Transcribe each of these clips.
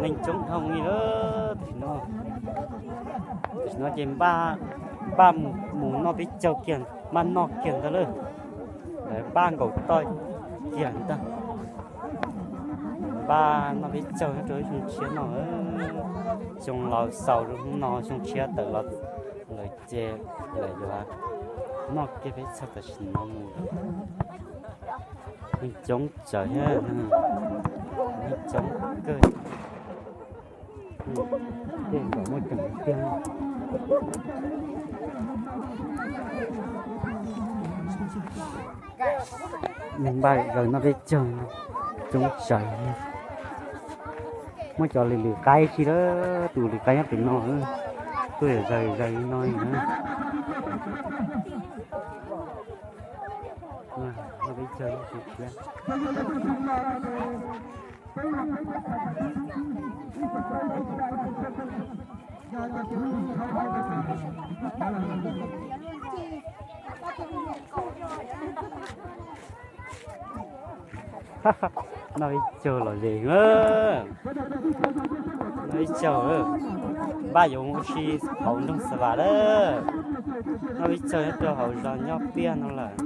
Neeg coob dhau li lawm tam sim no. Tam sim no ces npaj, npaj mus noj peb caug kiag, npaj noj kiag ntag lawm. Lawv npaj nkaum toj kiag ntag. Npaj noj peb caug nyob rau xyoo tshiab no. Xyoo laus xaus rau hnub no, xyoo tshiab tawm los lawm ces lawv yuav noj kiag peb caug tam sim no mus. Neeg coob tsawv thiab, neeg coob kawg. Tej zaum muaj ceem tiag. Npaj zaws noj peb caug, coob tsawv. Muaj cov lwm lwm qaib si lawm, tus lwm qaib nyob pem no, tuaj yam zaws zaws li no li na. Noj peb caug thiab. Noj ib caug los ze, noj ib caug, npaj yuav mus ua si hauv nroog Xav Vam lawm. Noj ib caug nyob rau hauv zos Nyob Piaj no lawm.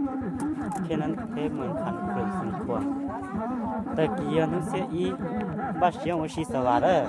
Thiab nab theb mus qhas pes xeem Khuam. Tag kis yog hnub xiab ib, npaj siab ua si Xav Vam lawm.